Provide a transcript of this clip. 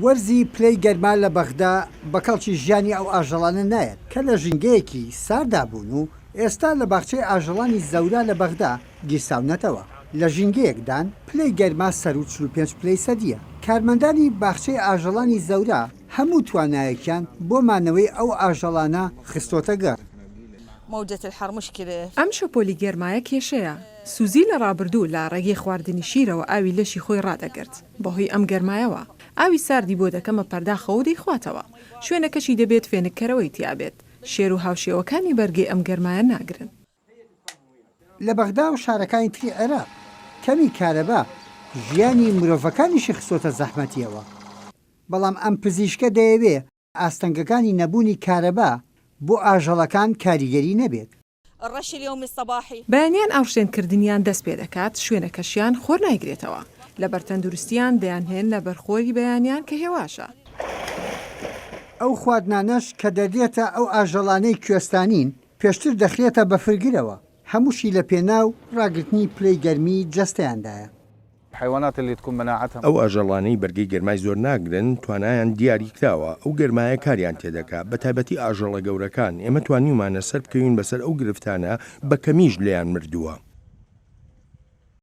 وەرزی پلەی گەرما لە بەغدا بە کەڵکی ژیانی ئەو ئاژەڵانە نایەت کە لە ژینگەیەکی ساردا بوون و ئێستا لە باخچەی ئاژەڵانی زەورا لە بەغدا گیرساونەتەوە، لە ژینگەیەکدان پلەی گەرما سەروو 45 پلەی سەدییە. کارمەندانی باخچەی ئاژەڵانی زەورا هەموو توانایەکیان بۆ مانەوەی ئەو ئاژەڵانە خستۆتە گەڕ. ئەم شەپۆلی گەرمایە کێشەیە. سوزی لە ڕابردوو لە ڕێگەی خواردنی شیرەوە ئاوی لەشی خۆی ڕادەگرت، بەهۆی ئەم گەرمایەوە ئاوی ساردی بۆ دەکەمە پەرداخەوە و دەیخواتەوە، شوێنەکەشی دەبێت فێنککەرەوەی تیابێت، شێر و هاوشێوەکانی بەرگەی ئەم گەرمایە ناگرن. لە بەغدا و شارەکانی تری عێراق کەمی کارەبا ژیانی مرۆڤەکانیشی خستۆتە زەحمەتییەوە، بەڵام ئەم پزیشکە دەیەوێ ئاستەنگەکانی نەبوونی کارەبا بۆ ئاژەڵەکان کاریگەری نەبێت. بەیانیان ئاوشێنکردنیان دەست پێدەکات، شوێنەکەشیان خۆر نایگرێتەوە، لەبەر تەندروستیان دەیانهێننە بەر خۆری بەیانیان کە هێواشە. ئەو خواردنانەش کە دەدرێتە ئەو ئاژەڵانەی کوێستانین، پێشتر دەخرێتە بەفرگرەوە، هەمووشی لەپێناو ڕاگرتنی پلەی گەرمی جەستەیاندایە. ئەو ئاژەڵانەی بەرگەی گەرمای زۆر ناگرن، توانایان دیاریکراوە، ئەو گەرمایە کاریان تێدەکا، بەتایبەتی ئاژەڵە گەورەکان، ئێمە توانیومانە سەربکەوین بەسەر ئەو گرفتانە، بە کەمیش لێیان مردووە.